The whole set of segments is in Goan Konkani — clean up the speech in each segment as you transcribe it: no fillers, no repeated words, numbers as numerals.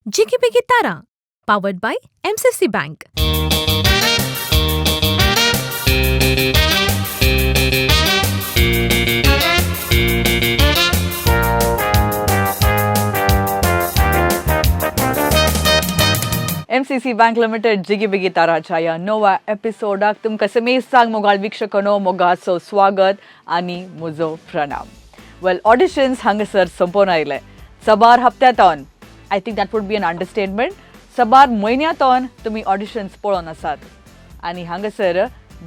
Jiggy Biggy Tara, powered by MCC Bank. MCC Bank Limited Jigi Bigi ताराच्या ह्या नव्या एपिसोडाक तुमकां समेस्तांक मोगाळ वीक्षकांनो मोगाचो स्वागत आनी म्हजो प्रणाम. वेल, ऑडिशन्स हांगासर सोंपोवन आयले. सबार हप्त्यांतून, I think that would be an understatement, सबार म्हयन्यांतून तुमी ऑडिशन्स पळोवन आसात आनी हांगासर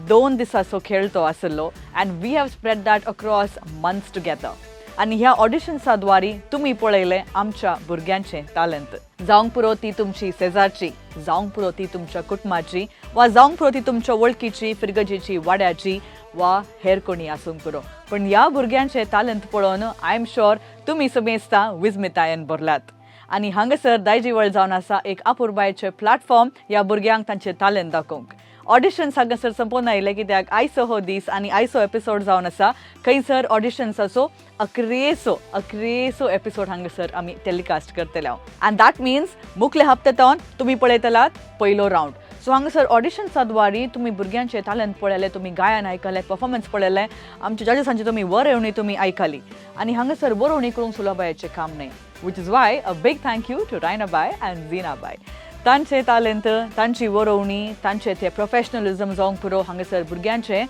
2 दिसाचो खेळ तो आसलो and we have spread that across months together. आनी ह्या ऑडिशन्सा द्वारे तुमी पळयलें आमच्या भुरग्यांचें तालंत. जावंक पुरो ती तुमची शेजारची, जावंक पुरो ती तुमच्या कुटुंबाची, वा जावंक पुरो ती तुमच्या वळखीची, फिरगजेची, वाड्याची वा हेर कोणी आसूंक पुरो, पण ह्या भुरग्यांचें तालंत पळोवन I am sure तुमी समेस्तां विस्मितायेन भरल्यात. आनी हांगासर दायजीवळ जावन आसा एक अपुरबायेचें प्लॅटफॉर्म ह्या भुरग्यांक तांचें तालंत दाखोवंक. ऑडिशन्स हांगासर संपोवन आयले कित्याक आयचो हो दीस आनी आयचो एपिसोड जावन आसा खंयसर ऑडिशन्साचो अक्रेसो अक्रेसो एपिसोड हांगासर आमी टेलिकास्ट करतले हांव. अँड that means मुखले हप्त्यान तुमी पळयतलात पयलो रावंड. सो हांगासर ऑडिशन्सा द्वारे तुमी भुरग्यांचे तालंत पळयले, तुमी गायन आयकलें, परफॉर्मन्स पळयलें, आमच्या जजेसांची तुमी वरोवणी तुमी आयकली. आनी हांगासर वरोवणी करूंक सुलभायेचें काम न्हय, which is why a big thank you to Raina bye and Zina bye. तांचे तालंत, तांची वरोवणी, तांचे ते प्रोफेशनलिझम जावंक पुरो, हांगासर भुरग्यांचे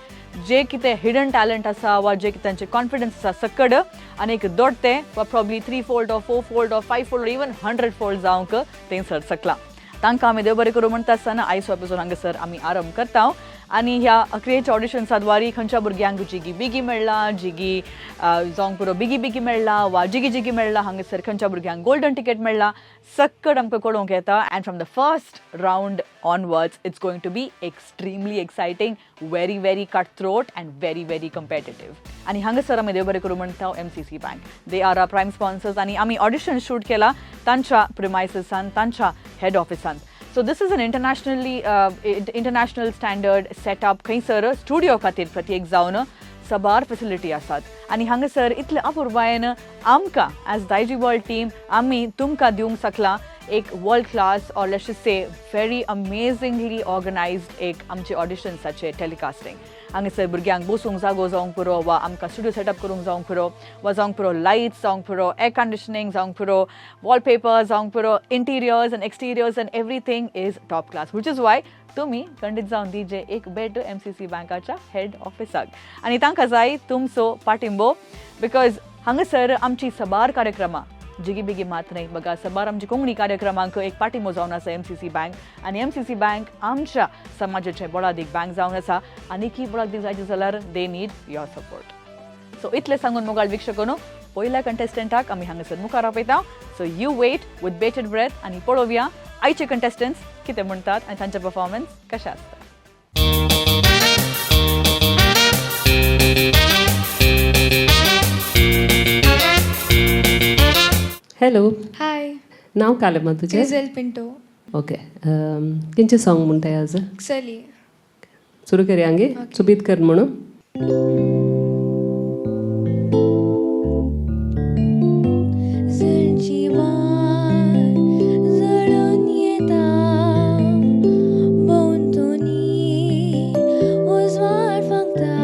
जे कितें हिडन टॅलंट आसा वा जे कितें तांचे कॉन्फिडन्स आसा सकड आनी एक दोडते वा probably 3 fold or 4 fold or 5 fold, even 100 fold जावंक तें सर सकलां. तांकां आमी देव बरें करूं म्हणटा आसतना आयचो एपिसोड हांगासर आमी आरंभ करता. आनी ह्या अक्रेच्या ऑडिशन्सा द्वारे खंयच्या भुरग्यांक जिगी बिगी मेळ्ळा, जिगी जावंक पुरो बिगी बिगी मेळ्ळा वा जिगी जिगी मेळ्ळा, हांगासर खंयच्या भुरग्यांक गोल्डन टिकेट मेळ्ळा, सक्कड आमकां कळोवंक येता. And from the first round onwards it's going to be extremely exciting, very very cut throat and very very competitive. आनी हांगासर आमी देव बरें करूं म्हणटा MCC Bank, they are our prime sponsors. आनी आमी ऑडिशन शूट केला तांच्या प्रिमायसिसान, तांच्या हेड ऑफिसान. So this is an international standard setup. खंयसर स्टुडिओ खातीर प्रत्येक जावन सबार फेसिलिटी आसात. आनी हांगासर इतले अपुरबायेन आमकां एज दायजी वर्ल्ड टीम आमी तुमकां दिवंक शकला एक world class or let's say very amazingly organized एक आमचे ऑडिशन्साचे टेलिकास्टींग. हांगासर भुरग्यांक बसूंक जागो जावंक पुरो वा आमकां स्टुडियो सेटअप करूंक जावंक पुरो वा जावंक पुरो लायट्स जावंक पुरो, एअर कंडिशनींग जावंक पुरो, वॉलपेपर जावंक पुरो, interiors and exteriors and everything is top class, which is why तुमी खंडीत जावन दिजे एक भेट MCC बँकाच्या हेड ऑफिसाक. आनी तांकां जाय तुमचो पाठिंबो, because हांगासर आमची सबार कार्यक्रमां जिगी बिगी मात न्हय बघा, सबार आमची कोंकणी कार्यक्रमांक एक पाठिंबो जावन आसा MCC bank. आनी MCC bank आमच्या समाजाचे बळादीक बँक जावन आसा. आनीकय बळादीक जायचे जाल्यार they need your support. So इतलें सांगून मोगाळ वीक्षकांनो, पयल्या कंटेस्टंटाक आमी हांगासर मुखार आपयता. So you wait with bated breath आनी पळोवया आयचे कंटेस्टंट्स कितें म्हणटात आनी तांचे परफॉर्मन्स कशें आसता. हॅलो. हाय. नाव कालेमा तुजें? क्रिझेल पिंटो. ओके, खंयचें सॉंग म्हणटाय आज? चली. सुरू करया गे, सुबीत कर म्हणून. जळची वार जळून येता भोंवतणी उजवाड फांकता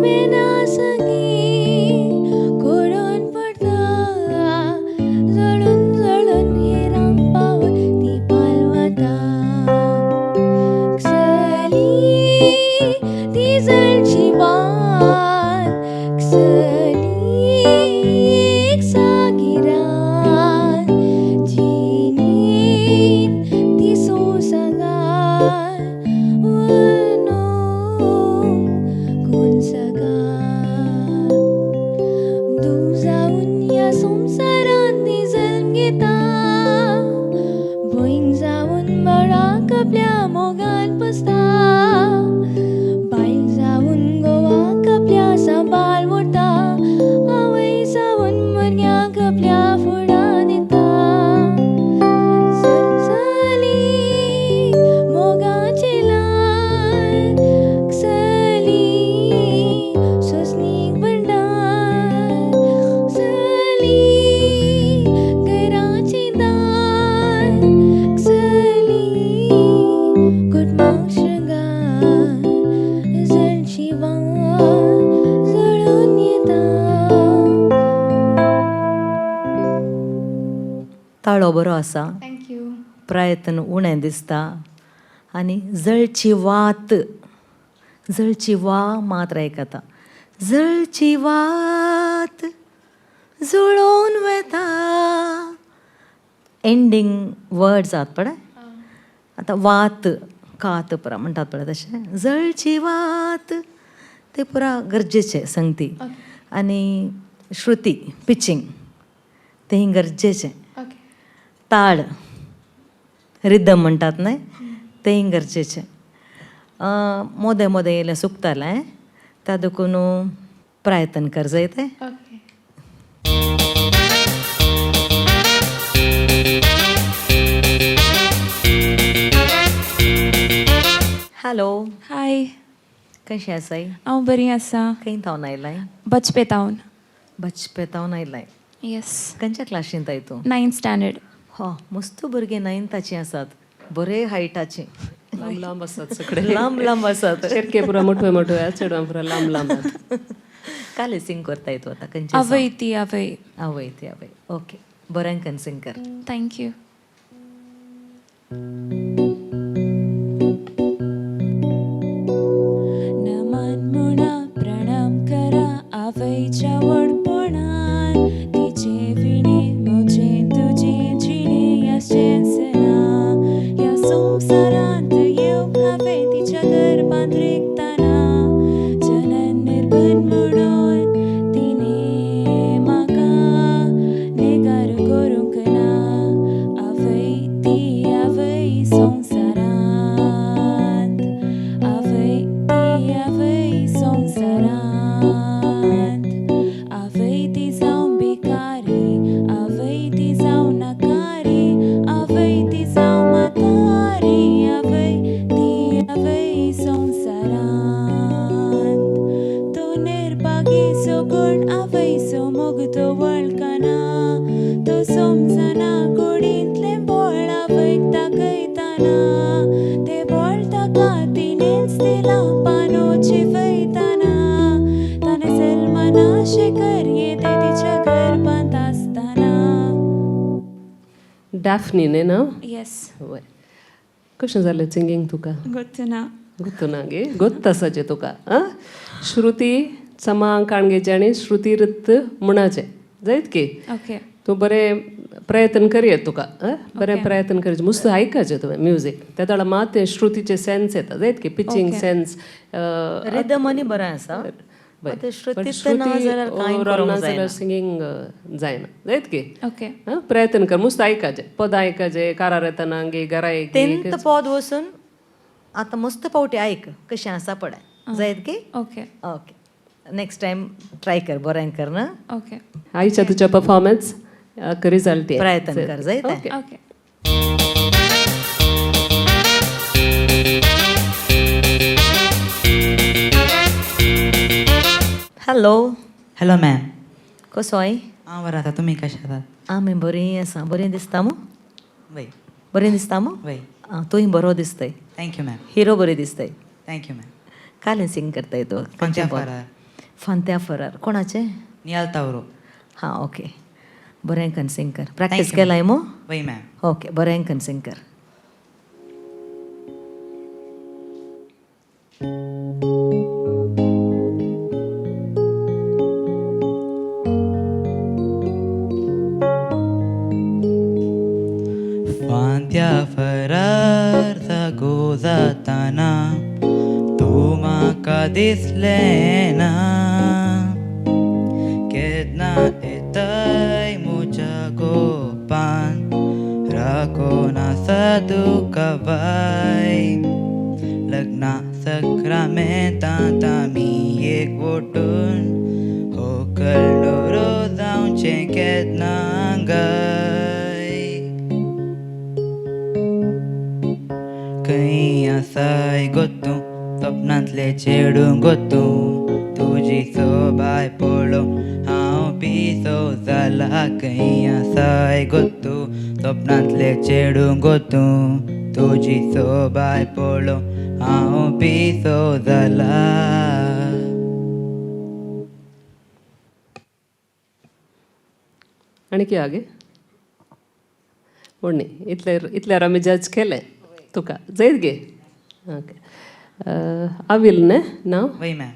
मेना संगी कोडून पडटा जळून जळून हेरांक पावत ती पालवता. चली ती जळची वार चली सागिरान जिणेन ती सोसागार वनोंक कोण सगार धूव जावन ह्या संवसारांत ती जल्म घेता भयण जावन मळाक आपल्या मोगान पोसता बायल जावन घोवाक आपल्या सांबाळ व्हरता आवय जावन भुरग्यांक आपल्या फुडां दिता. चली मोगाचें ल्हार चली सोंसणीक भंडार चली घराचें दार. ताळो बरो आसा. Thank you. प्रयत्न उणें दिसता आनी जळची वात, जळची वा मात्र आयकता. जळची वात जुळोवन वेता, एंडींग वर्ड जात पळय आतां, वात कात पुरा म्हणटात पळय तशें जळची वात ते पुरा गरजेचें संगती. आनी श्रुती पिचींग तेंय गरजेचें. ओके. ताळ रिदम म्हणटात न्हय, तेंय गरजेचें. मोदें मोदें येयलें सुकतालें त्या देखून प्रयत्न कर जाय तें. ओके. हॅलो. हाय. कशें आसाय? हांव बरी आसा. खंय थावन आयलाय? बचपेतावन. बचपेतावन आयलाय? येस. खंयच्या क्लासींत I तूं? 9th standard. हो, मस्त भुरगीं नायन्थाचीं आसात, बरे हायटाचीं. लांब लांब आसात सगळे. लांब लांब आसात. चेरके पुरा मोठवे मोठवे आहात, चेडवां पुरा लांब लांब आहात. काले सिंग करताय तूं आतां? खंयचें? आवय ती आवय. आवय ती आवय. ओके, बरें कन सिंग कर. Thank you. नमन म्हणा प्रणाम करा आवयच्या व्हडपणान, तिचे विणे म्हजें तुजें जिणें अशेंच ना. ह्या संवसारांत येवंक हांवें तिच्या गर्भांत रिगतना, जनन निर्बन म्हणून तिणें म्हाका नेगार करूंक ना. आवय ती आवय संवसारांत, आवय ती आवय संवसारांत. आवय ती जावं भिकारी, आवय ती जावं नाकारी, आवय ती जावं म्हातारी, आवय ती आवय संवसारांत. तो निर्भागी सगुण आवयचो मोग तो वळखना, तो समजना कुडींतलें बळ आवयक दाखयतना. तें बळ ताका तिणेंच दिलां पानो जिवयतना, ताणें जल्मना करये तें तिच्या गर्भांत आसतना. डॅफनी न्ही नांव? येस. वय, कशें जालें सिंगींग तुका? गोत्तना. गोत्तु ना गे? गोत्त आसाचें तुका. आं, श्रुती समांक काणगेचें आनी श्रुती रित्त म्हणाचें जायत की. ओके. तूं बरें प्रयत्न करयेत तुका. आं, बरें. Okay. प्रयत्न करचें, मस्त आयकाचें तुवें म्युजीक, त्या वेळार मात तें श्रुतीचें सेन्स येता जायत की, पिचींग Okay. Sense. Rhythm आनी बरें आसा, आतां श्रुतीच ना जाल्यार कांय करूंक जायना. सिंगींग जायना जायत की. ओके. आं, प्रयत्न कर, मस्त आयकाचें, पदां आयकाचें कारार येतना गे घरा येगी. तेंत पद वचून आतां मस्त पावटी आयक कशें आसा पळय जायत की. Okay. Okay, next time try कर, बरें कर ना. ओके. आयच्या तुज्या परफॉर्मन्स रिजल्ट. प्रयत्न कर जायत. Okay. Okay. Hello. Hello ma'am. कसोय? हांव बरो आसा, तुमी कशें आसात? आमी बरीं आसा. बरीं दिसता मू? वय. बरीं दिसता मू? वय. आं, तूंय बरो दिसतय. Thank you ma'am. Hero बरी दिसतय. Thank you ma'am. कालें सिंग करताय तूं? फांत्या फरार. फांत्या फरार कोणाचें? नियाल तावरो. हां, ओके, बरें कन सिंग कर. प्रॅक्टीस you, केलाय मू? वय मॅम. ओके, बरें कन सिंग कर. फांत्या फरार जागो जाताना तूं म्हाका दिसलें ना, केन्ना येताय म्हज्या गोपान राखून आसा तुका बाय. लग्ना सक्रामेंतांत आमी एकवटून होकल न्हवरो जावचें केन्ना गाय. खंय आसाय गो तूं सपनांतलें चेडूं गो तूं, तुजी सोबाय पळोवन हांव पिसो जाला. खंय आसाय गो तूं सपनांतलें चेडूं गो तूं, तुजी सोबाय पळोवन हांव पिसो जाला. आनी कितें गे? पूण न्ही इतले इतल्यार आमी जज केलें तुका जैत गे. ओके, आविल न्ही नांव? वय मॅम.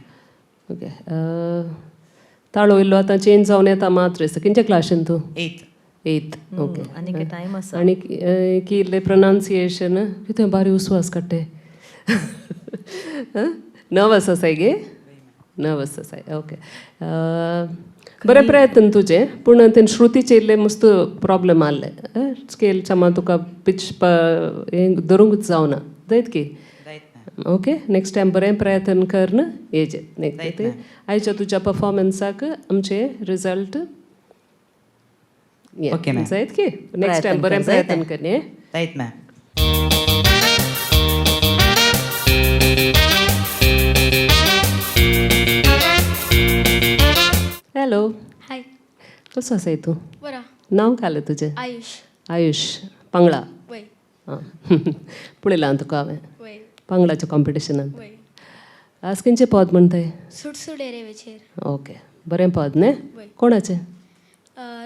ओके, ताळो इल्लो आतां चेंज जावन येता मात्र. खंयच्या क्लासीन तूं? एथ. एथ, ओके. आनीक टायम आसा. आनी की इल्लें प्रोनावन्सिएशन कितें बारी उस्वास काडटे, नर्वस आसाय गे? नर्वस आसाय, ओके. बरें प्रयत्न तुजें, पूण ते श्रुतीचे इल्लें मस्त प्रॉब्लम आहले. स्केल सामा तुका पिच हें धरूंकच जावना जायत की. जायत मॅम. ओके, नेक्स्ट टायम बरें प्रयत्न करन येजे नेक्स्ट. आयच्या तुज्या परफॉर्मन्साक आमचे रिजल्ट. Okay, ma'am. जायत की नेक्स्ट टायम बरें प्रयत्न कर न्ही. जायत मॅम. हॅलो. हाय. कसो आसाय तूं? बरा. नांव कालें तुजें? आयुष. आयुष पांगळा? वय. आं, पळयलां तुका हांवें वय. पांगळाच्या कॉम्पिटिशनान. वय. आज खंयचें पद म्हणटाय? सुटसुडे रेवेचेर. ओके, बरें पद न्ही. वय. कोणाचें?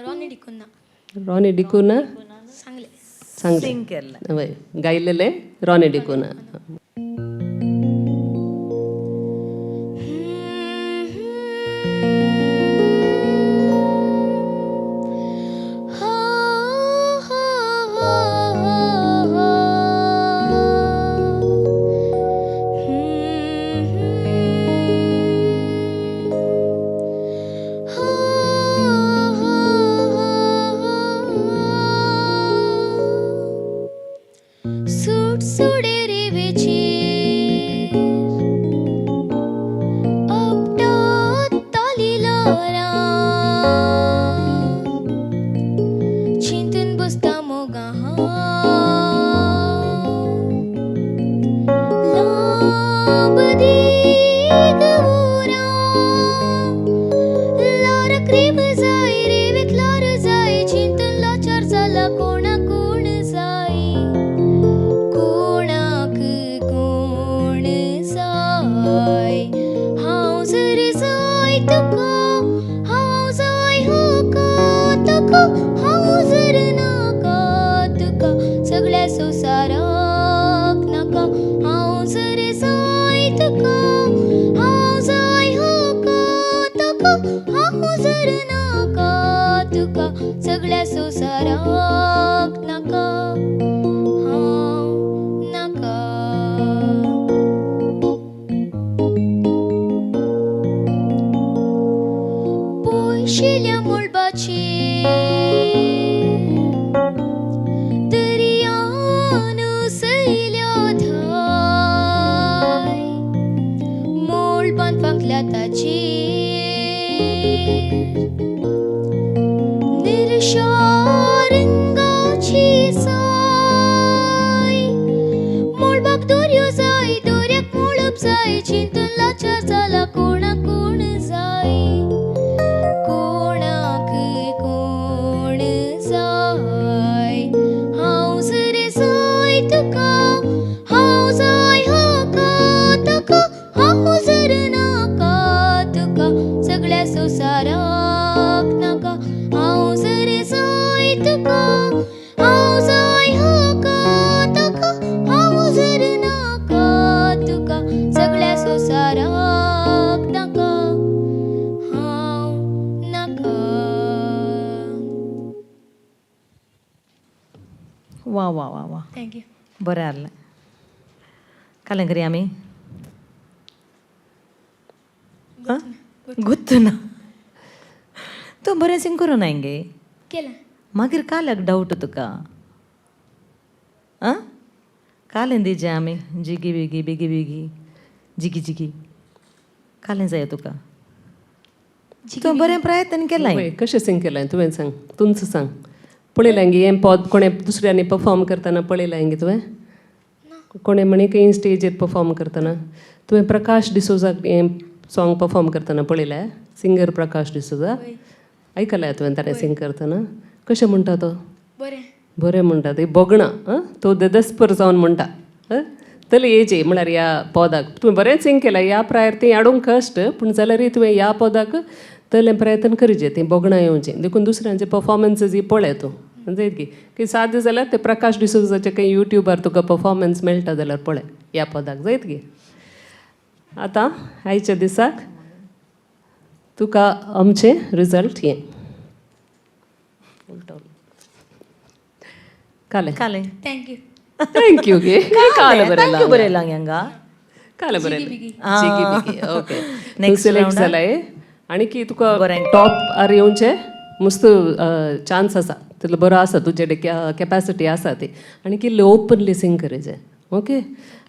रॉनी डिकुन्ना. रॉनी डिकुना. सांगले. सांगलें. सिंग केल्लें. वय, गायलेलें रॉनी डिकुना. सुटसुडे रेवेचेर आपटात ताली ल्हारां, चिंतून बसता मोगा लांब दीग उरां, ल्हाराक रेब जाय, रेवेक ल्हार जाय, चिंतून लाचार जाला कोणाक कोण जाय, कोणाक कोण जाय. हांव जर जाय तुका, हांव जाय हाका तुका, हांव जर नाका तुका, सगळ्या संवसाराक नाका. हांव जर जाय तुका, हांव जाय हाका तुका, हांव जर नाका तुका, सगळ्या संवसाराक नाका, हांव नाका. पयशिल्या मळबाचेर दर्यान उसयल्या धाय, मळबान फांकल्या ताचेर निर्शा रंगाची साय, मळबाक दर्यो जाय, दर्याक मळब जाय, चिंतून लाचार जाला कोणाक कोण जाय, कोणाक कोण जाय. हांव जर जाय तुका, हांव जाय हाका तुका, हांव जर नाका तुका, सगळ्या संवसाराक नाका. हांव जर जाय तुका, हांव जाय हाका तुका, हांव जर नाका तुका, सगळ्या संवसाराक नाका, हांव नाका. वा वा वा वा. Thank you. बरें आहलें. कालें करया आमी. आं, गुत्त ना तूं बरें सिंग करूं नाय गे. केलें. मागीर काल्याक डावट तुका? आं, कालें दिजे आमी जिगी बिगी बिगी बिगी जिगी जिगी कालें जाय तुका? तूं बरें प्रयत्न केलाय. वय, कशें सिंग केलें तुवें? सांग, तूंच सांग. पळयलें गे हें पद कोणें दुसऱ्यांनी परफॉर्म करतना पळयलें गे तुवें? कोणें म्हणी खंय स्टेजीर परफॉर्म करतना तुवें प्रकाश डिसोजाक हें सॉंग परफॉर्म करतना पळयलें? सिंगर प्रकाश डिसोजा आयकलें तुवें ताणें सिंग करतना? कशें म्हणटा तो? बरें. बरें म्हणटा ती बोगणां. आं, तो देदस्पर जावन म्हणटा. आं, तले येजे म्हळ्यार ह्या पदाक तुवें बरें सिंग केलें. ह्या प्रायर ती हाडूंक कश्ट, पूण जाल्यारय तुवें ह्या पदाक तलें प्रयत्न करचें, तीं बोगणां येवचीं देखून दुसऱ्यांचे परफॉर्मन्सीस ही पळय तूं. जायत गी की साद्य जाल्यार ते प्रकाश डिसोजाचे काही यूट्यूबार तुका परफॉर्मन्स मेळटा जाल्यार पळय ह्या पदाक जायत गी. आतां आयच्या दिसाक तुका आमचें रिजल्ट हें कालें. कालें. Thank you. Thank you गे. काल बरें. Thank you बरयलां हांगा. काल बरें. ओके. Next select round, जालाय आनी की तुका बरें. टॉप आर येवचें मस्त चान्स आसा, तितलो बरो आसा तुजे कॅपॅसिटी आसा ती. आनी की ओपनली सिंग करीजे. ओके.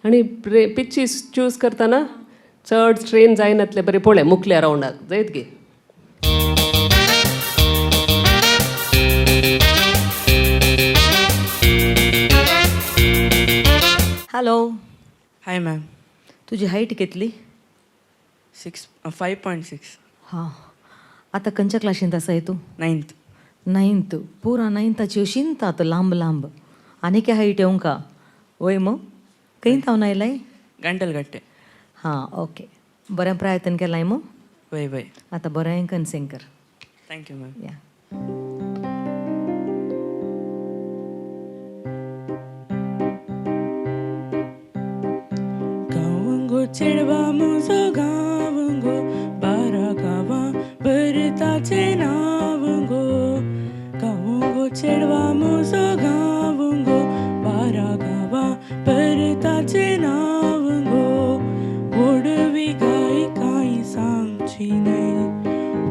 आनी पिच्ची चूज करतना चड स्ट्रेन जायनातले बरें पळय मुखल्या रावंडाक जायत गी. हॅलो. हाय मॅम. तुजी हायट कितली? 6, 5.6. हां, आतां खंयच्या क्लासींत आसाय तूं? नायन्थ. नायन्थ. पुरा नायन्थाची शिंतात लांब लांब आनी हायट येवंका वय मग. खंय थावन आयलाय? गंटलगट्टे. हां, ओके. बरें प्रयत्न केलाय मग. वय वय. आतां बरें कन्सिंग कर. Thank you ma'am. या. गावंगो चेडवा मुजो गावंगो, बारा गांवां भरताचें नांव गो. गावंगो चेडवा मुजो गावंगो, बारा गांवां भरताचें नांव गो. वोडवी गाय कांय सांगची न्हय,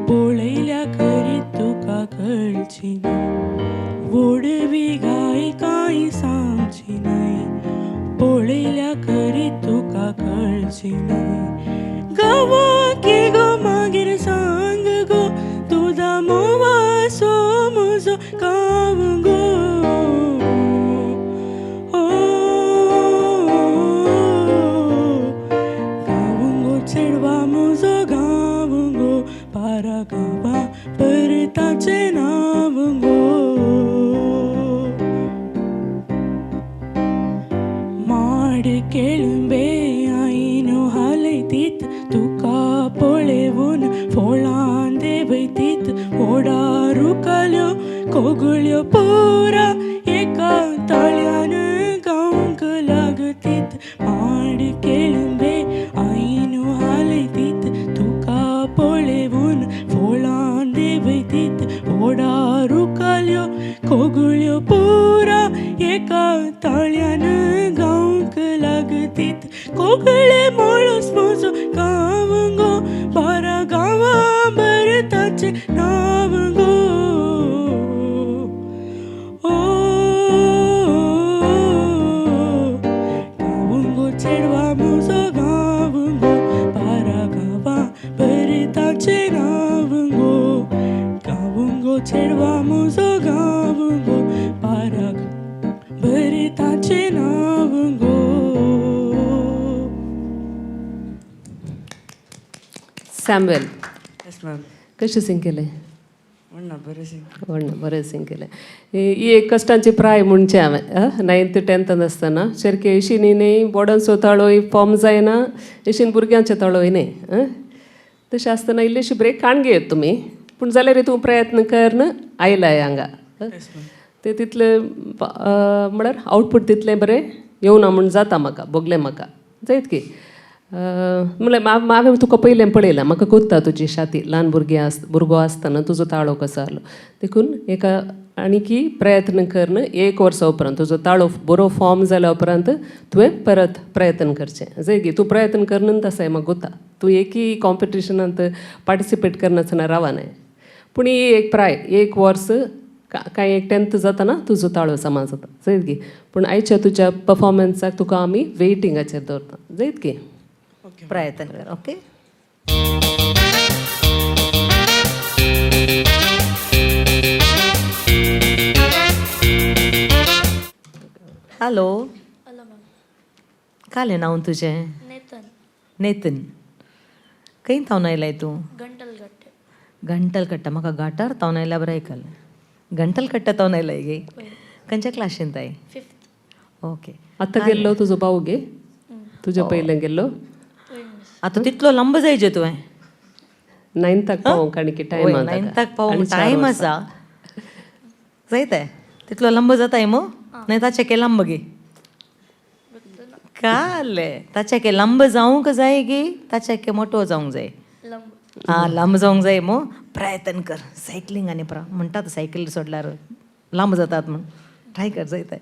पळयल्या करीत तुका कळची न्हय. वोडवी गाय कांय सांगची न्हय, पळयल्या करीत तुका कळची न्हय. गांवाक गो मागीर सांग गो, तुजा मोवासो म्हजो गांव गो. ओ गांव गो चेडवा म्हजो गांव गो, बारा गांवां परताचें नांव गो. माड केळंबे आईनो हालयतीत, तुका पळेवन फोळां देंवयतीत. ओडा रुखाल्यो कोगुळ्यो पुरा एका ताळ्यान गावंक लागतीत. माड केळंबे आईनो हालयतीत, तुका पळेवन फोळां देंवयतीत. ओडा रुखाल्यो कोगुळ्यो पुरा एका ताळ्यान गावंक लागतीत. कोगळे मोळोस म्हजो गांव गो, बारा गांवां भरताचें नांव गो. ओ गांव गो चेडवा म्हजो गांव गो, बारा गांवां भरताचें नांव गो. गांव गो चेडवा म्हजो गांव गो, बारा भरताचें नांव गो. सॅम्युएल. Yes ma'am. कशें सिंग केलें? म्हणना बरें सिंग. व्हडलें बरें सिंग केलें. ही एक कश्टांची प्राय म्हणचें हांवें नायन्थ टेंथान आसतना सारकें अशी न्ही न्ही बोडांचो ताळोय फॉर्म जायना, अशीन भुरग्यांचे ताळोय न्ही. तशें आसतना इल्लीशी ब्रेक काण घेयत तुमी, पूण जाल्यार तूं प्रयत्न करन आयलाय हांगा. ते तितले म्हळ्यार आउटपूट तितलें बरें येवना म्हूण जाता म्हाका, भोगलें म्हाका जायत की. म्हणल्यार हांवें तुका पयलें पळयलां, म्हाका कोत्ता तुजी छाती ल्हान भुरगें आस भुरगो आसतना तुजो ताळो कसो आहलो. देखून एका आनी की प्रयत्न करन एक वर्सा उपरांत तुजो ताळो बरो फॉर्म जाल्या उपरांत तुवें परत प्रयत्न करचें जाय की. तूं प्रयत्न करन आसाय म्हाका गोता, तूं एकय कॉम्पिटिशनांत पार्टिसिपेट करनासतना रावनाय. पूण ही एक प्राय एक वर्स कांय एक टेंथ जातना तुजो ताळो समा जाता जायत गी. पूण आयच्या तुज्या परफॉर्मन्साक तुका आमी वेटिंगाचेर दवरता जायत गी. प्रयत्न कर. ओके. हॅलो. Hello ma'am. कालें नांव तुजें? नेतन. नेतन. खंय थावन आयलाय तूं? गंटलगट्टे. गंटलकट्टा. म्हाका घाटार थावन आयल्या बरें आयकलें. गंटलकट्टा थावन आयलाय गे? वय. खंयच्या क्लासींत I? Fifth. Okay. आतां गेल्लो तुजो भाव गे तुज्या पयलें गेल्लो? वय मिस. आतां तितलो लांब जायचे तुवें. नायन्थाक पावोंक आनी टायम. नायन्थाक पावोंक टायम आसा जायते. तितलो लांब जाताय मग नाही ताचे लांब गे काले ताच्या लांब जावंक जाय गे ताच्या मोटो जावंक जाय. आं लांब जावंक जाय मग प्रयत्न कर सायकलींग आनी प्रा म्हणटात सायकल सोडल्यार लांब जातात म्हण ट्राय कर जायत.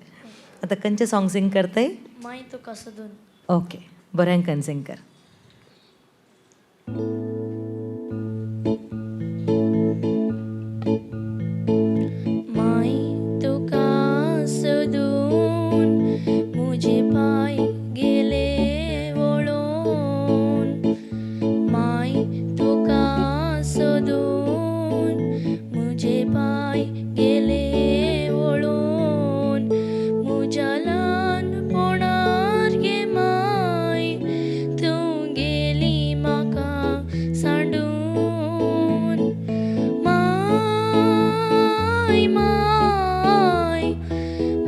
आतां खंयचें सॉंग सिंग करताय? माय तुका सोदून. ओके बरें कन सिंग कर. माय तुका सोदून मुजे पांय गेले वळोन, माय तुका सोदून मुजे पांय गेले वळोन, मुज्या ल्हानपणार गे माय तूं गेली म्हाका सांडून, माय माय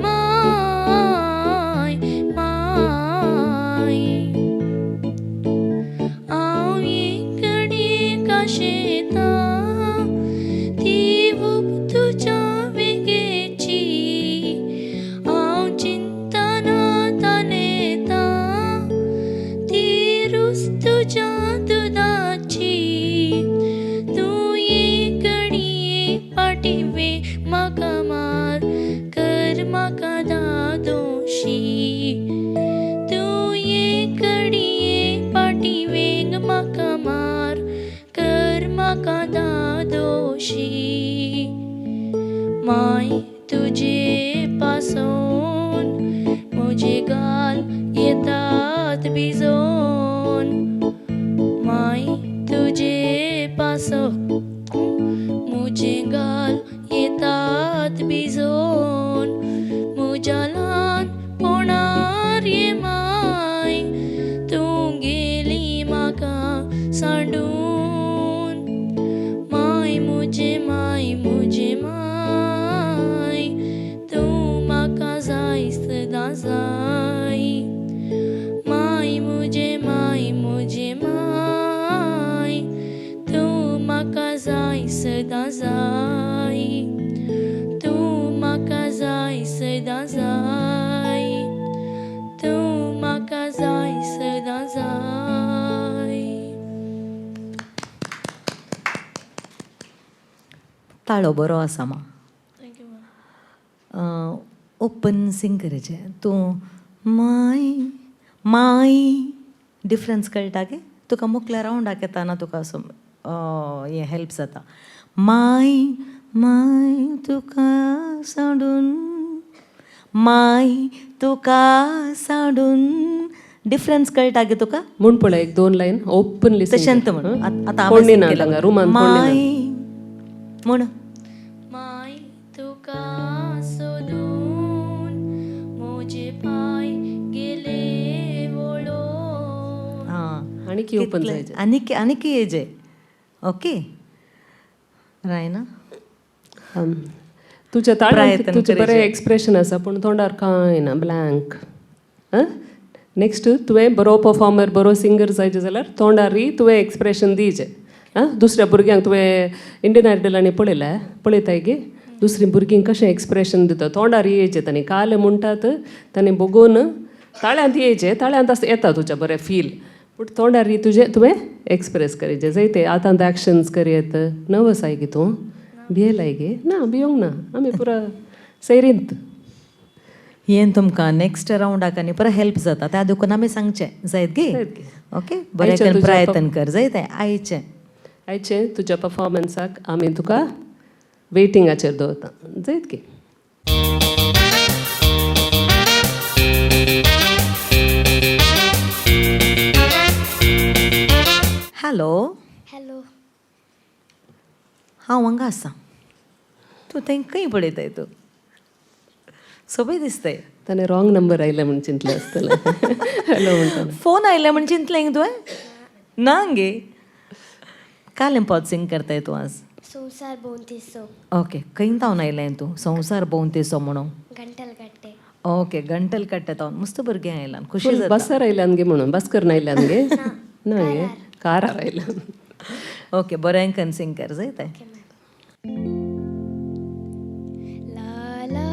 माय माय. हांव एकडी काशेता ती ऊब तुज्या वेंगेची, हांव चिंतना तानेता ती रूच तुज्या दुदाची, तूं एकडी पाटिवे म्हाका मार कर म्हाका दादोशी, तूं एकडी पाटिवेंग म्हाका मार कर म्हाका दादोशी, माय तुजे पासून म्हजे गाल येतात भिजोन, माय तुजे पासून म्हजे गाल येतात भिजोन, म्हज्या ल्हानपणार ये माय तूं गेली म्हाका सांडून, माय मुजे माय मुजे माय तूं म्हाका जाय सदां जाय, माय मुजे माय मुजे माय तूं म्हाका जाय सदां जाय, तूं म्हाका जाय सदां जाय, तूं म्हाका जाय सदां जाय. ताळो बरो आसा मा. Thank you ma'am. Open Singh करायचें तूं माय माय डिफरन्स कळटा गे तुका मुखल्या रावंडाक येताना तुका असो हें हेल्प जाता. माय माय तुका सांडून, माय तुका सांडून, डिफरन्स कळटा गे तुका? म्हूण पळय एक दोन लायन ओपनली तशेंत म्हण आतां कोण ना हांगा रुमान कोण माय म्हण. माय तुका सोदून म्हजे पांय गेले वळोन. आं आनी की ओपन जायचे. आनीक आनीक येजे. ओके रायना तुज्या ताळ्यांत प्रयत्न तुजें बरें करीजे. एक्सप्रेशन आसा पूण तोंडार कांय ना ब्लँक. नेक्स्ट तुवें बरो परफॉर्मर बरो सिंगर जायचे जाल्यार तोंडारय तुवें एक्सप्रेशन दिवचें. आं दुसऱ्या भुरग्यांक तुवें इंडियन आयडलांनी पळयल्या पळयताय गे दुसरीं भुरगीं कशें एक्सप्रेशन दिता तोंडार येयचें तांणी काले म्हणटात तांणी बगोवन ताळ्यांत येयचें ताळ्यांत आसता येता तुज्या बरें फील पूण तोंडार तुजें तुवें एक्सप्रेस करीचें जायते आतां एक्शन्स करयत नर्वस I गे तूं भियेलाय गे ना भियोंक ना आमी पुरा सैरींत. हें तुमकां नेक्स्ट रावंडाक आनी परत हेल्प जाता त्या देखून आमी सांगचें जायत गे. ओके बरें आयचें करून तुज्या प्रयत्न कर जायत आयचें आयचें तुज्या परफॉर्मन्साक आमी तुका वेटिंगाचेर दवरता जायत गे. Hello hello. हांव हांगा आसा तूं तें खंय पळयताय तूं सोबय दिसताय. ताणें रॉंग नंबर आयले म्हूण चिंतलें आसतलें. हॅलो म्हणटा फोन आयले म्हण चिंतलें तुवें? ना गे. कालें पद सिंग करताय तूं आज? संवसार भोंवतीचो. ओके खंय तावन आयलें तूं संवसार भोंवतीचो म्हणून? गंटल कट्टे. ओके गंटल कट्टे तावन मस्त भुरगें आयलां खुशी जाता. बसार आयल्यान गे म्हणून बस करून आयल्यान गे ना गे कारार आयल्यान. ओके बरें कन सिंग कर जायत. ला ला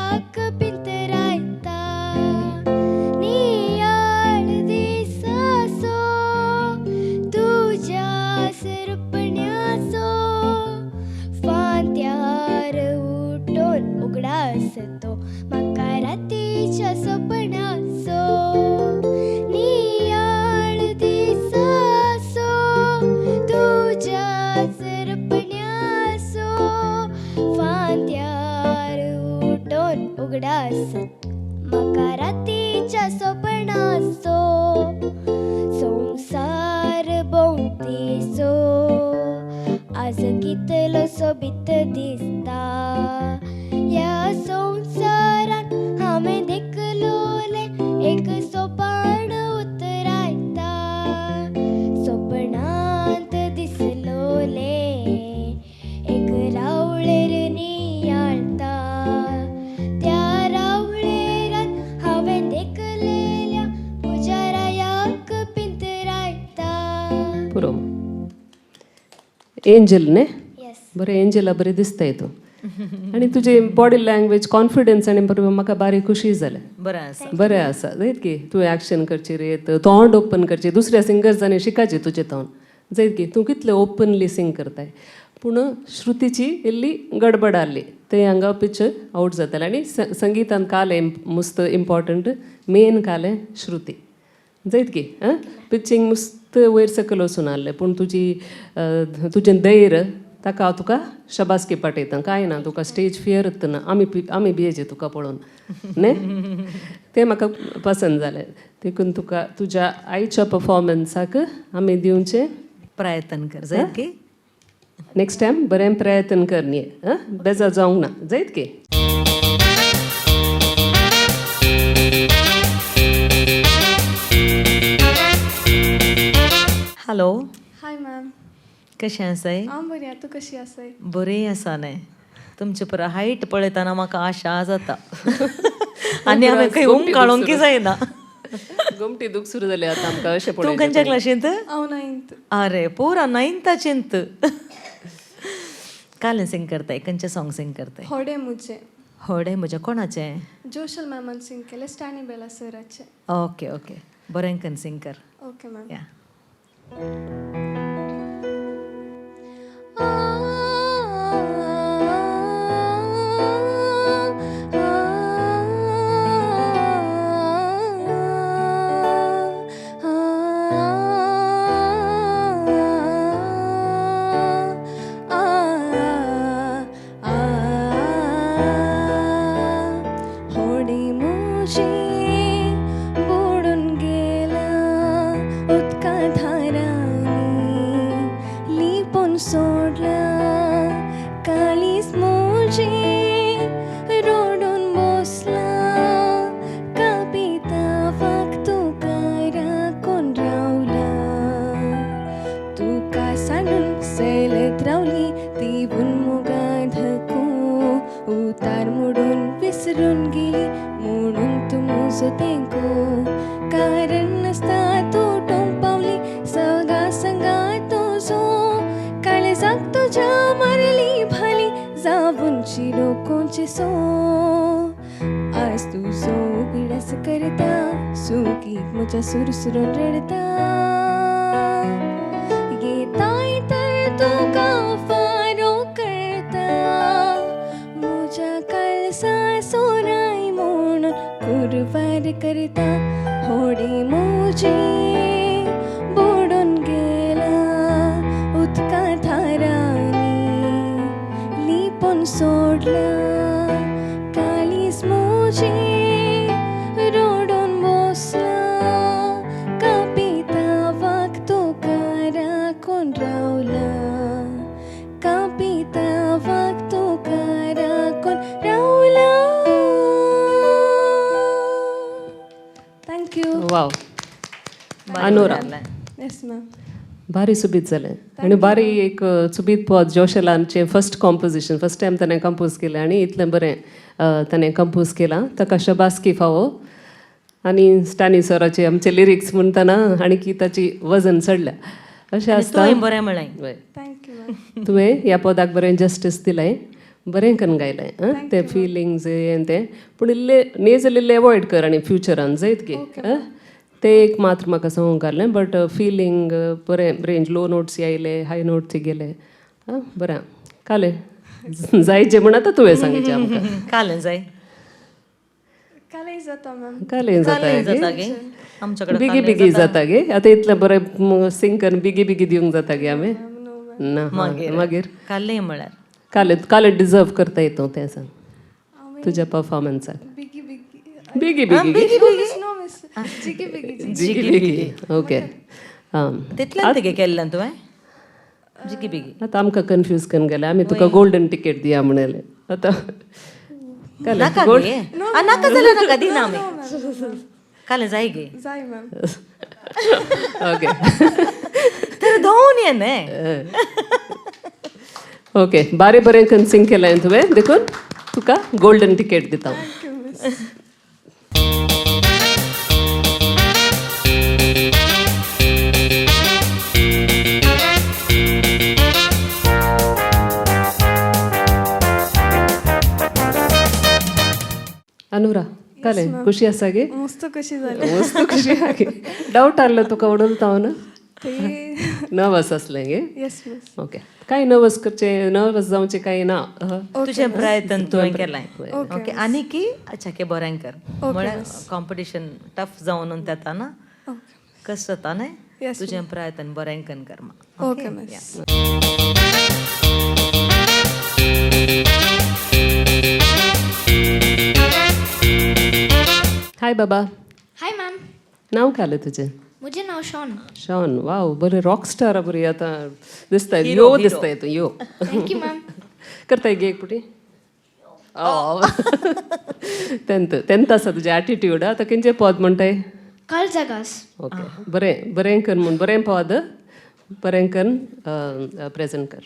पुजारायाक पिंतरायता नियाळ दिसासो तुज्या सरपण्याचो फांत्यार उठून उगडास तो म्हाका रातीच्या सपनाचो नियाळ दिसासो तुज्या सरपण्याचो फांत्यार उठून उगडास म्हाका रातीच्या सपनाचो संवसार भोंवतीचो आज कितलो सोबीत दिसता ह्या संवसारान हांवें देखलोलें एक सोपान उतरायता सपनांत दिसलोलें एक रावळेर नियाळता त्या रावळेरान हांवें देखलेल्या पुजारायाक पिंतरायता. पुरो. एंजल न्ही? येस. बरें, एंजला बरें दिसताय तूं आनी तुजी बॉडी लँग्वेज, कॉन्फिडन्स आनी बरें, म्हाका बारीक खुशी जालें. बरें आसा. बरें आसा जायत की तूं एक्शन करची रेत, तोंड ओपन करची. दुसऱ्या सिंगर्सांनी शिकाची तुजें तोंड जायत की तूं कितलें ओपनली सिंग करताय. पूण श्रुतीची इल्ली गडबड आहली, ते हांगा पिक्चर आवट जातालें. आनी संगीतान कालें मुस्त इम्पॉर्टंट, मेन कालें श्रुती जायत की. आं, पिचिंग मुस्त वयर सकयल वचून आहलें, पूण तुजी तुजें धैर्य, ताका हांव तुका शबासकी पाठयता. कांय ना, तुका स्टेज फियर ना. आमी भियेचे तुका पळोवन न्ही, तें म्हाका पसंद जालें. देखून तुका तुज्या आईच्या पफॉर्मन्साक आमी दिवचें प्रयत्न कर जायत की. नेक्स्ट टायम बरें प्रयत्न कर न्ही. आं, बेजार जावंक ना जायत की. हॅलो. हाय मॅम. कशें आसाय? हांव बरी आहा, तूं कशी आसाय? बरें आसा न्ही. तुमचे पुरो हायट पळयतना म्हाका आशा जाता आनी हांवें खंय उम काडूंक जायना. गोमटी दूख सुरू जाली आतां आमकां अशें तूं पळोवचें. खंयच्या क्लासींत? हांव नायन्थ. अरे पुरा नायन्थाचेंत. कालें सिंग करताय? खंयचें सॉंग सिंग करताय? होडे मुझे. होडे म्हज्या कोणाचें? जोशल मॅमान सिंग केलें, स्टॅनी बेला सराचें. ओके ओके, बरें कन सिंग कर. Okay ma'am. या. होडी मुजी बुडून गेला उदका धारांनी लिपून सोडला काळीज मुजी रडून बसला कापितावाक तुका राखून रावला तुका सांडून सेलत रावली ती मुगा धकू उतार मोडून विसरून गेली म्हणून तूं म्हजो तेंको कारण नासता तूं टोंक पावली सगा संगा तुजो काळजाक तुज्या मारली भाली जावन शिरोकोंचे सो आज तुजो उगडास करता सुखीक म्हज्या सुरसुरून रडता येताय तर तुका फारो करता म्हज्या काळसा सोराय म्हणून कुरवार करता होडी म्हजी बुडून गेला उदका थारांनी लिपून सोडला काळीज म्हजी रडून बसला कापितावाक तुका राखून रावला कापितावाक तुका राखून रावला. Thank you. वाव अनोरा. Yes ma'am. भारी सुबीत जालें आनी बारी एक सुबीत पद. जोशलांचें फर्स्ट कॉम्पोजिशन, फर्स्ट टायम ताणें कंपोज केलें आनी इतलें बरें ताणें कंपोज केलां, ताका शबासकी फावो. आनी स्टॅनी सराचे आमचे लिरिक्स म्हणटना आनी की ताची वजन चडल्या अशें आसता. तुवें बरें म्हळें. वय. Thank you ma'am. तुवें ह्या पदाक बरें जस्टीस दिलें. बरें करून गायलें आं ते फिलिंग्स हें तें पूण इल्लें नेजल इल्लें एवॉयड कर आनी फ्युचरान जायत गे आं ते एक मात्र म्हाका सांगूंक आहलें बट फिलींग बरें रेंज लो नोट्स आयले हाय नोट्स गेले आं बरें कालें जायचें म्हण आतां तुवें सांगचें आमकां. कालें जाय. कालें जाता मॅम. कालें जाता. कालें जाता गे आमच्याकडे. बेगी बेगी जाता गे आतां इतलें बरें सिंग करून बेगी बेगी दिवंक जाता गे आमी ना. मागीर कालें म्हळ्यार कालें कालें डिजर्व करता तूं तें सांग तुज्या परफॉर्मन्साक. बेगी बेगी. बेगी बेगी. नो मिस, जिगी बेगी. जिगी बेगी ओके आं. तितल्यान तिगे केल्लें तुवें जिगी बेगी. आतां आमकां कन्फ्यूज करून गेलें आमी तुका गोल्डन टिकेट दिया म्हणलें आतां. नाका गे नाका जाल्यार नाका दिना आमी. कालें जाय गे. जाय मॅम. ओके. तर दोन येने. ओके बारे बरें करून सिंग केलें तुवें देखून तुका गोल्डन टिकेट दिता. अनुरा कालें खुशी आसा गे? मस्त कशी जाली. मस्त खुशी आहा गे. डावट आहलो तुका उडोवता हांव ना नर्वस आसलें गे? Yes miss. Okay कांय नर्वस करचें नर्वस जावचें कांय ना. तुजें प्रयत्न तुवें केलां. ओके आनी की अच्छा के बरें कर म्हळ्यार कॉम्पिटिशन टफ जावन येता ना कशें जाता न्हय तुजें प्रयत्न बरें करून कर. Okay miss. हाय बाबा. हाय मॅम. नाव काय तुजें? म्हजें नांव शॉन. शॉन वाव बरें रॉक स्टार बरी आतां दिसताय यो दिसताय तूं यो. Thank you ma'am. करताय गे एक पुटी तेंथ तेंथ आसा तुजें एटिट्यूड आतां खंयचें पद म्हणटाय? काळजागास. ओके बरें बरें कर म्हूण बरें पद बरें करून प्रेजेंट कर.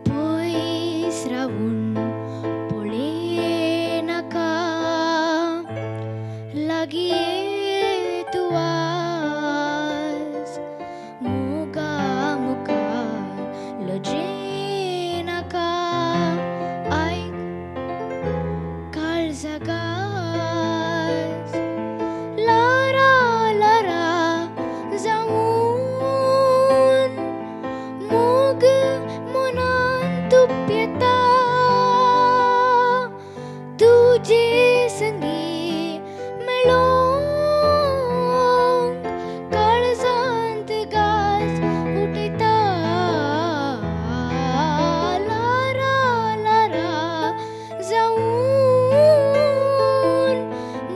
पयस रावून पळयनाका लागीं तूं आस मोगा मुखार लजेनाका आयक काळजागास लारा लारा जावन मोग मनान तुप्यता तुजे संगी मेळोंक काळजांत गाज उठयता लारा लारा जावन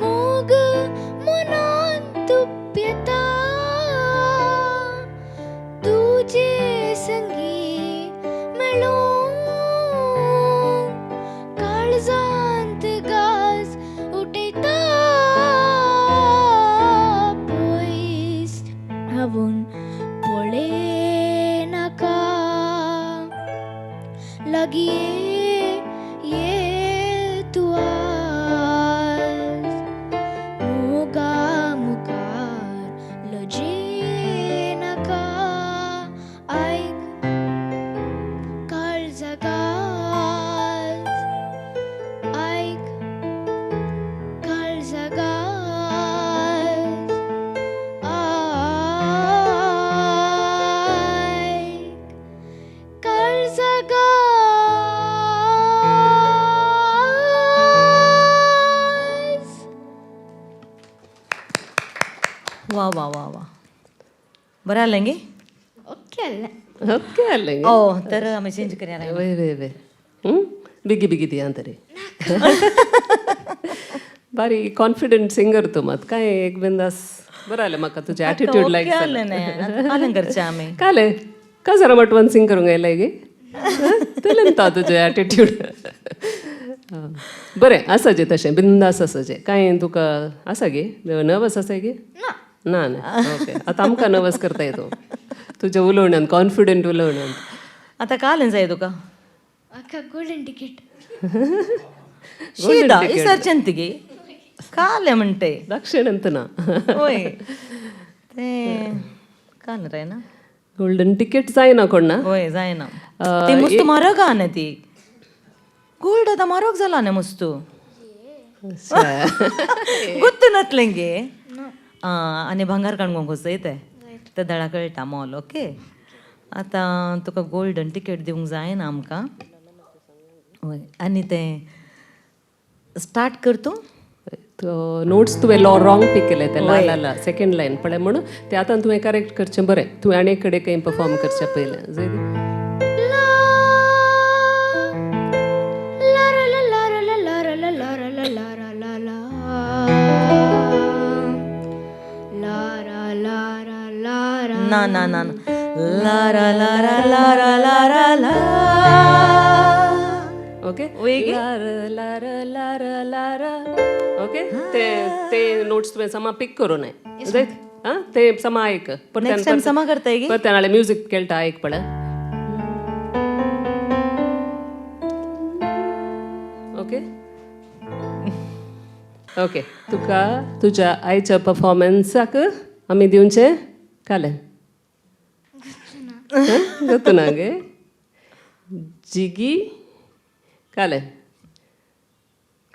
मोग मनान तुप्यता तुजे संगी मेळोंक काळजांत गाज उठयता पयस रावून पळयनाका लागीं ये तूं आस मोगा मुखार लजेनाका आयक काळजागास आयक काळजागास आयक काळजागास. वा वा वा वा बरें आसलें गे? ओके आसलें. ओके आसलें गे. ओ तर आमी चेंज करया. वय वय वय बेगी बेगी दिया तरी बारी कॉन्फिडंट सिंगर तूं मात काय एक बिंदास बरं आलें म्हाका तुजें ॲटिट्यूड लायक आलें न्ही आलें करचें आमी काले का जरा मटवन सिंग करूंक येयलें गे तेलें तुजें ॲटिट्यूड. बरें आसा जे तशें बिंदास आसा जे कांय तुका आसा गे नर्वस आसा गे? ना ना ओके. आतां आमकां नर्वस करताय तूं तुज्या उलोवण्यान, कॉन्फिडंट उलोवण्यान. आतां कालें जाय तुका? म्हाका गोल्डन टिकेट. शीदा इसरचें गे कालें म्हणटे दक्षिण अंत ना. वय तें काल रे ना गोल्डन टिकेट जायना कोण ना. वय जायना ती मुस्त म्हारग आहा न्ही ती गोल्ड आतां म्हारग जाला न्ही मुस्तू गुत्त नातलें गे. आं आनी भांगर काणकोण कसय तें ते दळा कळटा मोल. ओके आतां तुका गोल्डन टिकेट दिवंक जायना आमकां. वय आनी तें स्टार्ट कर तूं. नोट्स तुवें रॉंग पीक केले ते ला ला ला सेकंड लायन पळय म्हणून ते आतां तुवें करेक्ट करचें बरें. तुवें आनी कडेन खंय परफॉर्म करचें पयलें जाय. La la la la la la la la la la la la la la la la la la. ना ना ना ना ला रा ला रा ला रा ला रा ला. ओके लार लार लार लार. ओके ते ते नोट्स तुवें समा पीक करूं नये जायत. आं ते समा आयक. नेक्स्ट टायम समा करताय गे. परत्यान नाल्यार म्युजीक खेळटा आयक पळय. ओके ओके तुका तुज्या आयच्या परफॉर्मन्साक आमी दिवचें कालें गोत्तु ना गे जिगी कालें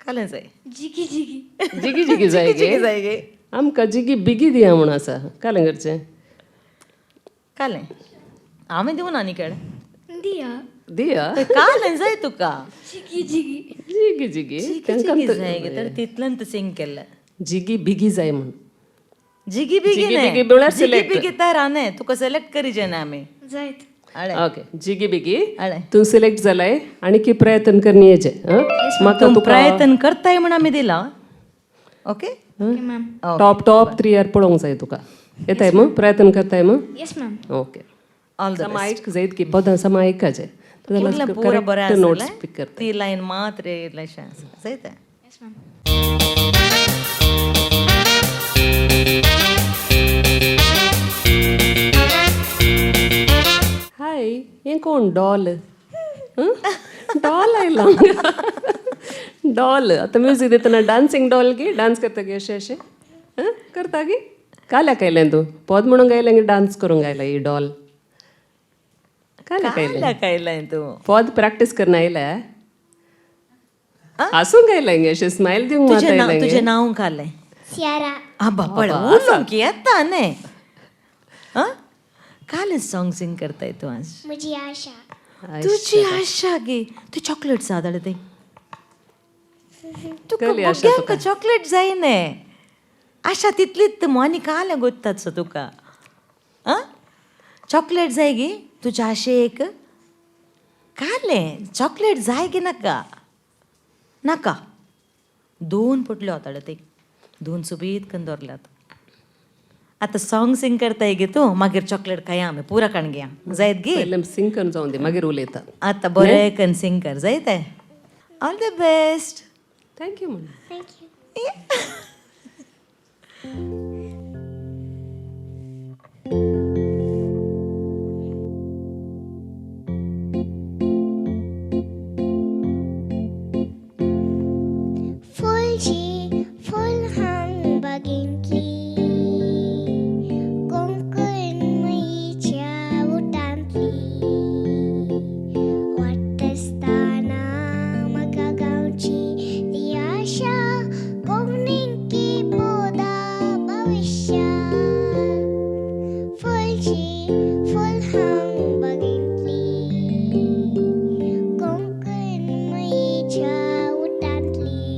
कालें जाय जिगी जिगी. जिगी जिगी जाय जिगी गे. जाय गे. आमकां जिगी बिगी दिया म्हूण आसा कालें करचें. कालें हांवें दिवना आनी केळ दिया दिया कालें जाय तुका. जिगी जिगी. जिगी जिगी जिगी जिगी जाय गे तर तितल्यान तूं सिंग केल्लें. जिगी बिगी जाय म्हूण. जिगी बिगी जिगी न्ही बिगी म्हळ्यार जिगी select. बिगी तर न्ही तुका सिलेक्ट करीजे न्ही आमी. जायत. अळे ओके जिगी बिगी अळे तूं सिलेक्ट जालाय आनी की प्रयत्न करणी येचे म्हाका तूं तुका प्रयत्न करताय म्हण आमी दिला. Okay ma'am. Top top 3 year पळोवंक जाय तुका. येताय मग प्रयत्न करताय मग? Yes ma'am. Okay all the समा आयक जायत की पदां समा आयकाचे इतलें पुरो बरें करेक्ट नोट्स आसलें पीक करता. ती लायन मात रे इल्लेशें आसा जायत. Yes ma'am. हाय हें कोण डॉल? डॉल आयला डॉल. आतां म्युजीक दितना डान्सींग डॉल गी डान्स करता गे अशें अशें करता गी. काल्याक आयलें तूं पद म्हणूंक आयलें गी डान्स करूंक आयला ही डॉल? काल्याक आयलें? काल्याक आयलें तूं? पद प्रॅक्टीस करना आयलें हांसूंक आयलें गे अशें स्मायल दिवंक मात तुजें नांव आयलें गे. तुजें नांव कालें? सियारा. आबा पळय उलोवंक येता न्ही. आं कालें सॉंग सिंग करताय तूं आज? म्हजी आशा. तुजी आशा गे. तूं चॉकलेट सादळ ते तुका कसली आशा भुरग्यांक चॉकलेट जाय न्ही. आशा तितलीच आनी कालें गोत्तात सो तुका. आं चॉकलेट जाय गे तुज्या आशेक? कालें चॉकलेट जाय गे नाका? नाका. दोन पोटल्यो हाताळ ते दोन सुबीत करून दवरल्यात. आतां सॉंग सिंग करताय गे तूं मागीर चॉकलेट खाया आमी पुरा काण घेया जायत गे. पयलें सिंग करून जावन दी मागीर उलयता. आतां बरें करून सिंग कर जायत. All the best. Thank you म्हण. Thank you. फुलची फुल हांग बागेंतली कोंकण मयीच्या उटांतली वाटसताना म्हाका गावची ती आशा कोंकणीकी बोधा भविश्या. फुलची फुल हांग बागेंतली कोंकण मयीच्या उटांतली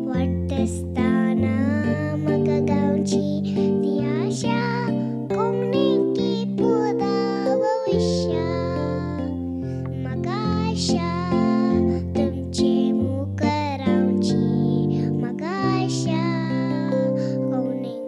वाटसताना म्हाका गावची ती आशा कोंकणीकी बोधा भविश्या. म्हाका आशा तुमचे मुखार रावची म्हाका आशा कोंकणीक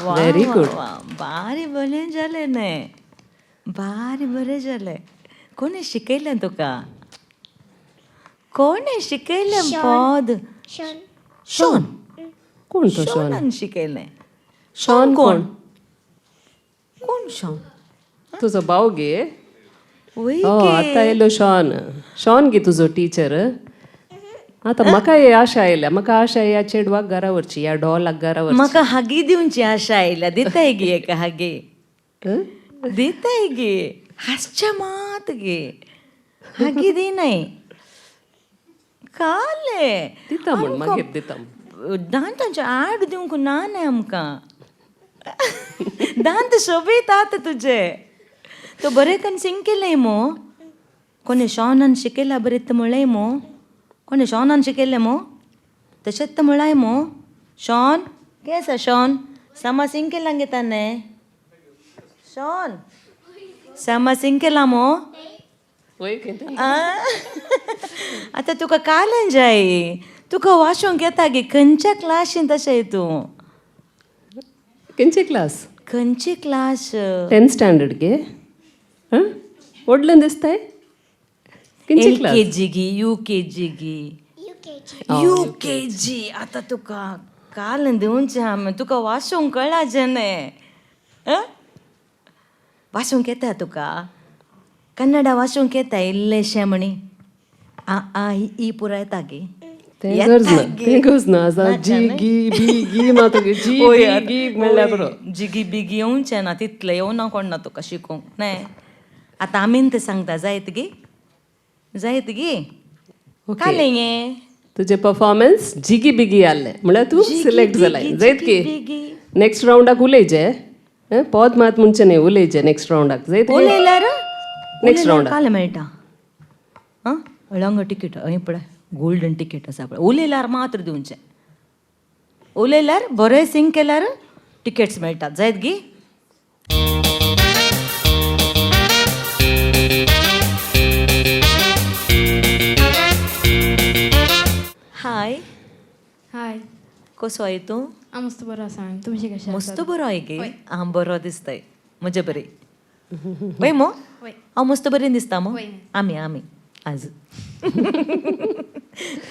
Very good. बारी बरें जालें न्हय, बारी बरें जालें. कोणें शिकयलें तुका? कोणें शिकयलें पद? शॉन. शॉन. कोण तो शॉन? शॉनान शिकयलें. शॉन कोण? कोण शॉन? तुजो भाव गे? वय. हो, आतां येयलो शॉन. शॉन गे तुजो टिचर? आतां म्हाका हे आशा आयल्या, म्हाका आशा ह्या चेडवाक घरा व्हरची, ह्या डॉलाक घरा व्हरची. म्हाका हागी दिवची आशा आयल्या. दिताय गे एका हागी? दिताय गे? हांसच्या मात गे, हागी दिनाय काले. दिता म्हूण मागीर दिता. दांतांचे आड दिवंक ना न्हय आमकां. दांत सोबीत आतां तुजे. तो बरें कन्न सिंग केलें मो. कोणें शॉनान शिकयला बरें तर म्हळें मो. कोणें शॉनान शिकयलें मो? तशेंच तर म्हळाय मो. शॉन कें आसा? शॉन सामा सिंग केलां गे ताणें. शॉन सामा सिंग केलां मो. आतां तुका कालें जाय, तुका वाचूंक येता गे? खंयच्या क्लासींत अशें तूं? खंयचे क्लास? खंयची क्लास? 10th standard गे? हां, व्हडलें दिसताय. खंयची एल क्लास? के जी गी, you के जी गी? You K G. You K जी. आतां तुका काल दिवचें आमी. तुका वाचूंक कळाचें न्हय? वाचूंक येता तुका? कन्नडा वाचूंक येता इल्लेशें म्हणी? आ आ इ पुराय येता गे? तें गरज ना, तें गरज ना. आतां जी गी बी गी मात जी बी गी म्हणल्यार पुरो. जिगी बिगी येवचें ना तितलें, येवना कोण ना तुका शिकोवंक न्हय. आतां आमीन तें सांगता जायत गी? जायत गी? कालें हें. तुजें परफॉर्मन्स जिगी बिगी आहलें म्हणल्यार तूं सिलेक्ट जालाय. जायत की? नेक्स्ट रावंडाक उलयचें. पद मात म्हणचें न्ही, उलयचें नेक्स्ट रावंडाक. जायत? उलयल्यार नेक्स्ट रावंडाक कालें मेळटा. आं, अळंग टिकेट हय पळय, गोल्डन टिकेट आसा पळय. उलयल्यार मात्र दिवचें. उलयल्यार बरें सिंग केल्यार टिकेट्स मेळटात. जायत गी? हाय. हाय. कसो आहे तूं? हांव मस्त बरो आसा मॅम, तुमचे कशें? मस्त बरो आहे गे. हांव बरो दिसताय. म्हजे बरी वय मो? हांव मस्त बरें दिसता मो. आमी आमी आज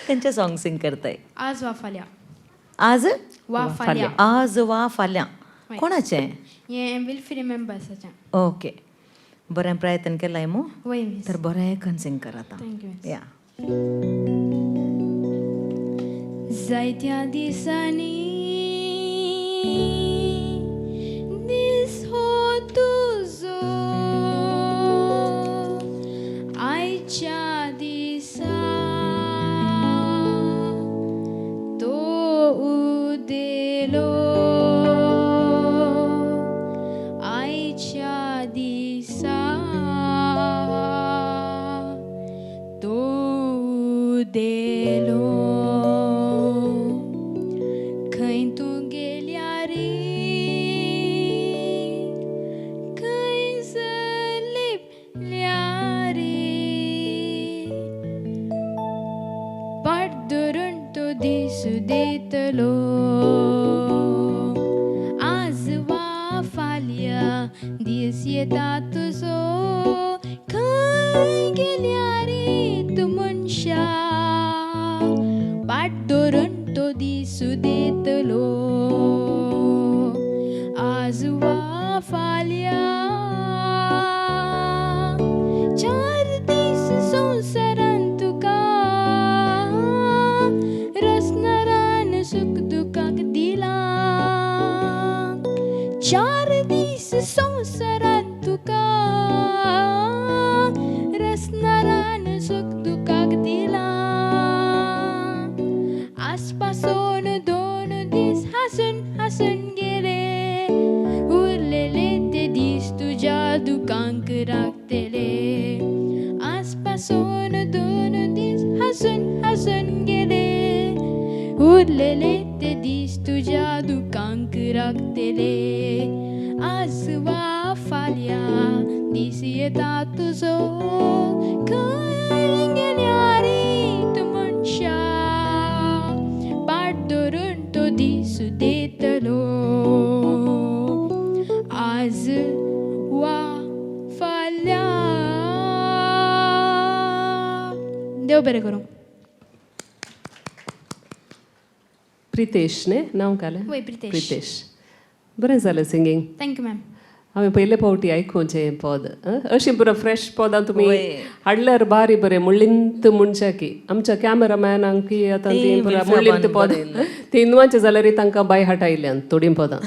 खंयचें सॉंग सिंग करताय? आज वा फाल्यां. आज वा फाल्यां. आज वा फाल्यां कोणाचें हें विल्फ्री मेंबर्साचें. ओके, बरें प्रयत्न केलाय मो. वय. तर बरें कन सिंग कर आतां. Thank you. या. जायत्या दिसांनी दीस हो तुजो, आयच्या दिसा तो उदेलो, आयच्या दिसा तो उदेलो. खंय तूं गेल्या रे, खंय लिपल्या रे, पाट धरून तो दीस दितलो. आज वा फाल्यां दीस येता तुजो, खंय गेल्या रे तूं मनशा, पाट धरून तो दीस दितलो. आज वा फाल्यां चार दीस संवसारान तुका रसनरान सुख दुखाक दिला, चार दीस संवसारान तुका रसनरान सुख दुखाक दिला. आसपासून दोन दीस हांसून हांसून गेले, उरलेले ते दीस तुज्या दुकांक राखतले. आसपासून दोन दीस हांसून हांसून गेले, उरलेले ते दीस तुज्या दुकांक राखतले. आज वा फाल्यां दीस येता तुजो, खंय गेल्या रे तूं मनशा, पाट धरून तो दीस दितलो. देव बरें करूं. प्रितेश न्ही नांव कालें? वय, प्रितेश. प्रितेश, बरें जालें सिंगींग. Thank you ma'am. हांवें पयले फावटी आयकुचें हें पद. अशीं पुरो फ्रेश पदां तुमी हाडल्यार बारी बरें मुळ्ळींत म्हणच्या की आमच्या कॅमेरामॅनांक आतां तीं पुरा मुळ्ळींत पद ती इनवाचें जाल्यार तांकां बाय हाट आयल्यान थोडीं पदां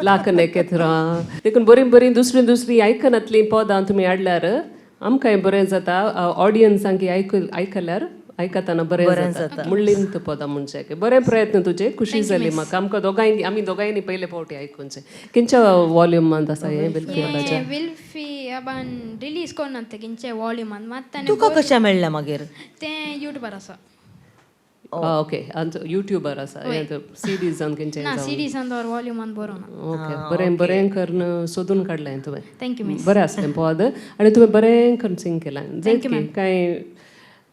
लाख नेकेत्रां देखून बरीं बरीं दुसरीं दुसरीं आयकनातलीं पदां तुमी हाडल्यार आमकांय बरें जाता, ऑडियन्सांक आयकल्यार आयकतना बरें जाता. मुळ्ळींत पदां म्हणजे बरें प्रयत्न तुजे, खुशी जाली म्हाका. आमकां दोगांय आमी दोगांयनी पयले फावटी आयकुचें. किंच्या वॉल्युमान आसा हें विल्फी? विल्फी आबान रिलीज कोन्नात किंचे वॉल्युमान मात. तुका कशें मेळ्ळें मागीर? तें युट्यूबार आसा. ओके, युट्यूबार आसा सिडीजान किंचे? ना, सिडीजान दवर वॉल्युमान बरोवना. ओके, बरें बरें करून सोदून काडलें तुवें. Thank you miss. बरें आसलें पद आनी तुवें बरें करून सिंग केलें. जैत कांय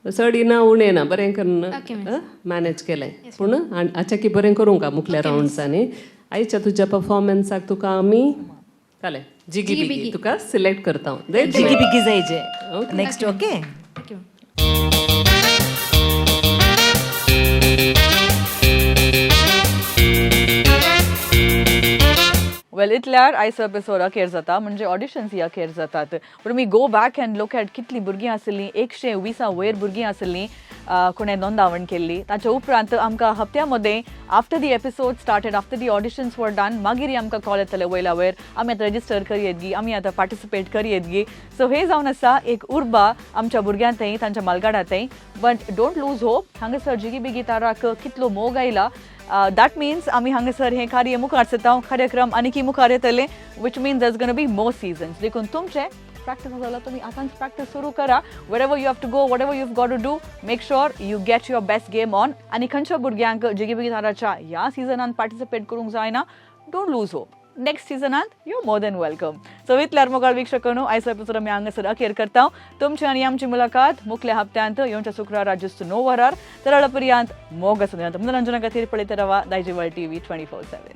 चड ना उणें ना, बरें करून मॅनेज केलें. पूण आचाकी बरें करूंक मुखल्या रावंड्सांनी. आयच्या तुज्या परफॉर्मन्साक तुका आमी कालें जिगी बिगी तुका सिलेक्ट करता. जिगी बिगी जायचे next. Okay. Thank you. Well, इतल्यार आयचो एपिसोड अखेर जाता, म्हणजे ऑडिशन्स ही अखेर जातात. पूण मी go back and look at कितलीं भुरगीं आसलीं, 120 वयर भुरगीं आसलीं कोणें नोंदावण केल्ली. ताच्या उपरांत आमकां हप्त्या मदें after the episode started, after the auditions were done, मागीर आमकां कॉल येतले वयल्या वयर, आमी आतां रजिस्टर करयेत गी, आमी आतां पार्टिसिपेट करयेत गी. सो हे जावन आसा एक उर्बा आमच्या भुरग्यां थंय, तांच्या मालगाडा थंय. But don't lose hope. हांगासर जिगी बिगी ताराक कितलो मोग आयला, that means आमी हांगासर हें कार्य मुखार सरता, कार्यक्रम आनीकी मुखार येतले, which means there's gonna be more seasons. देखून तुमचें प्रॅक्टीस जाल्यार तुमी आतांच प्रॅक्टीस सुरू करा. Wherever you have to go, whatever you got to do, make sure you get your best game on. आनी खंयच्या भुरग्यांक जिगी बिगी ताराच्या ह्या सिजनान पार्टिसिपेट करूंक जायना, don't lose hope, next सिजनात you more than welcome. So इतल्यार मोगाळ वीक्षकांनो, आयचो एपिसोड आमी हांगासर अखेर करता. तुमची आनी आमची मुलाकात मुखल्या हप्त्यांत येवच्या शुक्रारा ज्युस्त 9 वरार. तर पर्यंत मोग आसूं. मनोरंजना खातीर पळयत रावा दायजिवर्ल्ड टीव्ही 24/7.